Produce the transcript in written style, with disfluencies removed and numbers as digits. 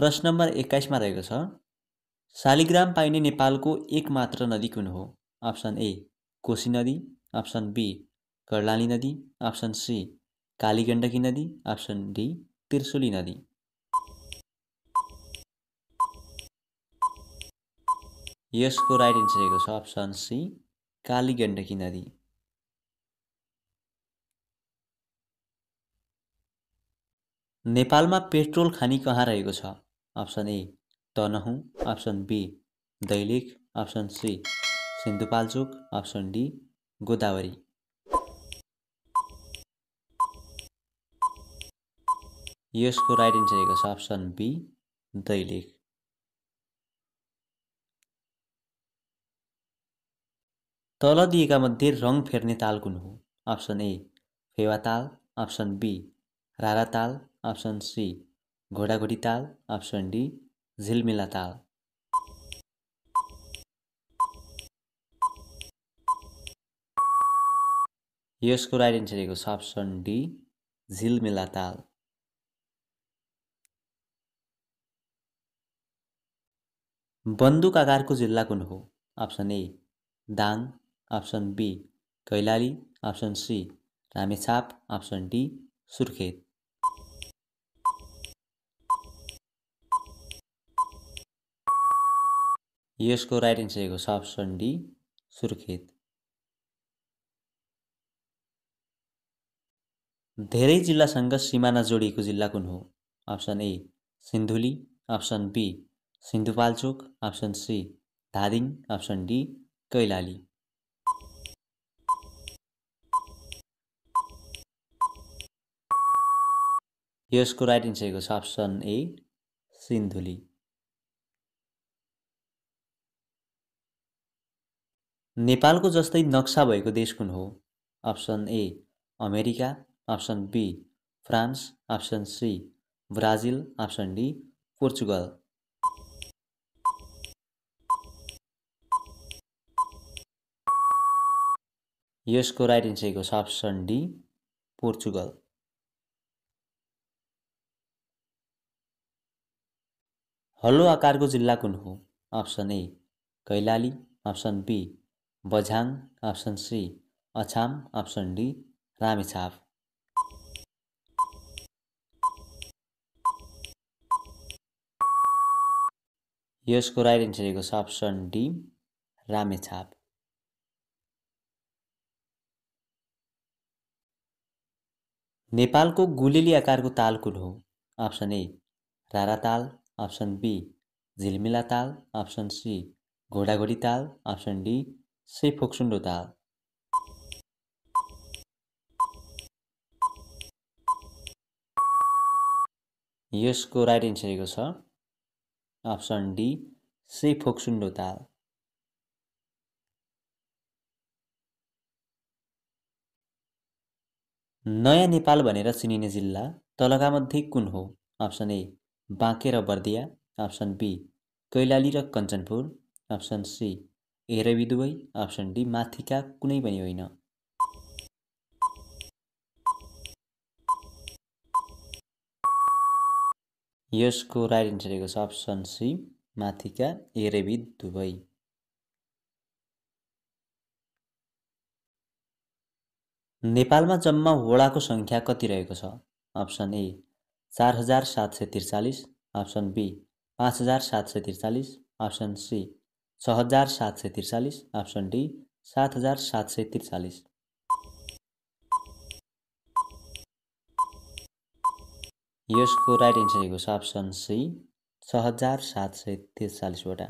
प्रश्न नम्बर 21 मा रहेको छ शालिग्राम पाइने नेपालको एकमात्र नदी कुन हो? अप्सन ए कोशी नदी, अप्सन बी कर्णाली नदी, अप्सन सी कालीगण्डकी नदी, अप्सन डी त्रिशुली नदी। यसको राइट एन्सर रहेको छ अप्सन सी कालीगण्डकी नदी। नेपालमा पेट्रोल खानी कहाँ रहेको छ? Option A Tanahun, option B Dailekh, option C Sindhupalchok, option D Godavari. यसको राइट एन्सर रहेको छ अप्सन बी दैलेख। तल दिएका मध्ये रङ फेर्ने ताल कुन हो? Option A Phewa Tal, option be रारा ताल, अप्सन सी घोडाघोडी ताल, अप्सन डी झिलमिला ताल। यसको राइट एन्सर रहेको छ अप्सन डी झिलमिला ताल। बन्दुक आकारको जिल्ला कुन हो? Option A Dang, option B Kailali, option C Ramechhap, option D Surkhet. यसको राइट एन्सर रहेको छ अप्सन डी सुर्खेत। धेरै जिल्लासँग सिमाना जोडिएको जिल्ला कुन हो? Option A Sindhuli, option B Sindhupalchok, option C Dhading, option D Kailali. यसको राइट एन्सर रहेको छ अप्सन ए सिन्धुली। नेपालको जस्तै नक्सा भएको देश कुन हो? Option A America, option B France, option C Brazil, option D Portugal. यसको राइट एन्सर रहेको छ अप्सन डी पोर्चुगल। हल्लो आकारको जिल्ला कुन हो? Option A Kailali, option B Bajhang, option C Achham, option D Ramechhap. यसको राइट एन्सर रहेको छ अप्सन डी रामेछाप। नेपालको गुलेली आकारको ताल कुन हो? अप्सन ए रारा ताल, अप्सन बी झिलमिला ताल, अप्सन सी घोडाघोडी ताल, अप्सन डी सेफोक्सुन्डो ताल। यसको राइट एन्सर रहेको छ अप्सन डी सेफोक्सुन्डो ताल। नयाँ नेपाल भनेर चिनिने जिल्ला तलका मध्ये कुन हो? अप्सन ए बाँके र बर्दिया, अप्सन बी कैलाली र कञ्चनपुर, अप्सन सी एरवी दुवै, अप्सन डी माथिका कुनै पनि होइन। यसको राइट एन्सर रहेको छ अप्सन सी माथिका एरवी दुवै। नेपालमा जम्मा वडाको सङ्ख्या कति रहेको छ? Option A 4743, option B 5743, option C 6743, option D 7743। यसको राइट एन्सर रहेको छ अप्सन सी 6743 वटा।